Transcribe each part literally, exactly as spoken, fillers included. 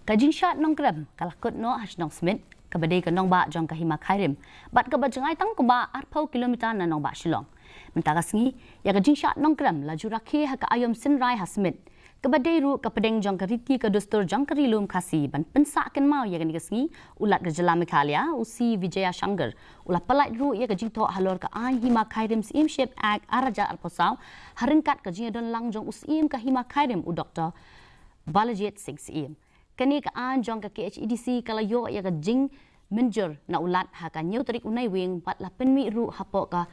Ka jingshad nongkrem ka la kut noh ha shnong Smit, kaba dei ka nongbah jong ka Hima Khyrim, bad kaba jngai tang kumba arphew kilometer na nongbah Shillong. Mynta ka sngi, ïa ka jingshad nongkrem la ju rakhe ha ka aïom synrai ha Smit, kaba dei ruh ka pdeng jong ka riti ka dustur jong ka Ri Lum Khasi. Ban pynsah kynmaw ïa kane ka sngi, u Lat ka jylla Meghalaya, u C Vijayashankar, u la pyllait ruh ïa ka jingthoh halor ka aiñ Hima Khyrim Syiemship Act ar hajar arphew saw, ha ryngkat ka jingïadon lang jong u Syiem ka Hima Khyrim, u Doktor Balajied Singh Syiem. Kane ka aiñ jong ka K H A D C ka la ïoh ïa ka jingmynjur na u Lat ha ka hynñiew tarik u Naiwieng, bad la pynmih ruh hapoh ka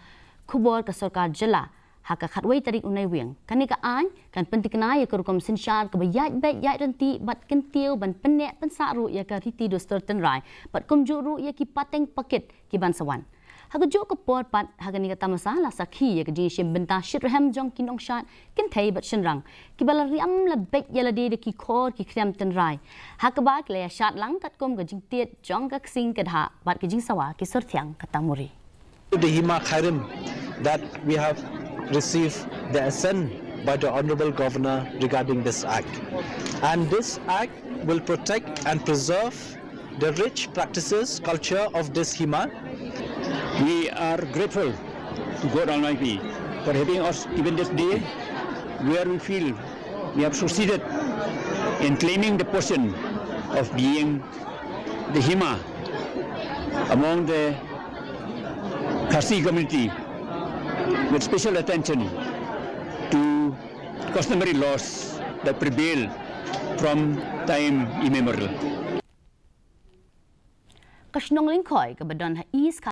khubor ka sorkar jylla ha ka khatwei tarik u Naiwieng. Kane ka aiñ kan pyntikna ïa ka rukom synshar kaba ïaid beit ïaid ryntih bad kyntiew, ban pynneh pynsah ruh ïa ka riti dustur tynrai, bad kumjuh ruh ïa ki pateng pakit kiban sa wan. Ha kajuh ka por pat, ha kane ka tamasa la sakhi ïa ka jingïashim bynta shitrhem jong ki nongshad kynthei bad shynrang, kiba la riam la beit ïa lade da ki khor ki khrem tynrai, ha kaba ki la ïashad lang katkum ka jingtied jong ka ksing ka dhah bad ka jingsawa ki sur thiang ka tangmuri. The Hima Khyrim that we have received the assent by the Honorable Governor regarding this act. And this act will protect and preserve the rich practices, culture of this Hima. We are grateful to God Almighty for having us given this day where we feel we have succeeded in claiming the position of being the Hima among the Khasi community, with special attention to customary laws that prevail from time immemorial. Ka shnong Lyngkhoi kaba don ha East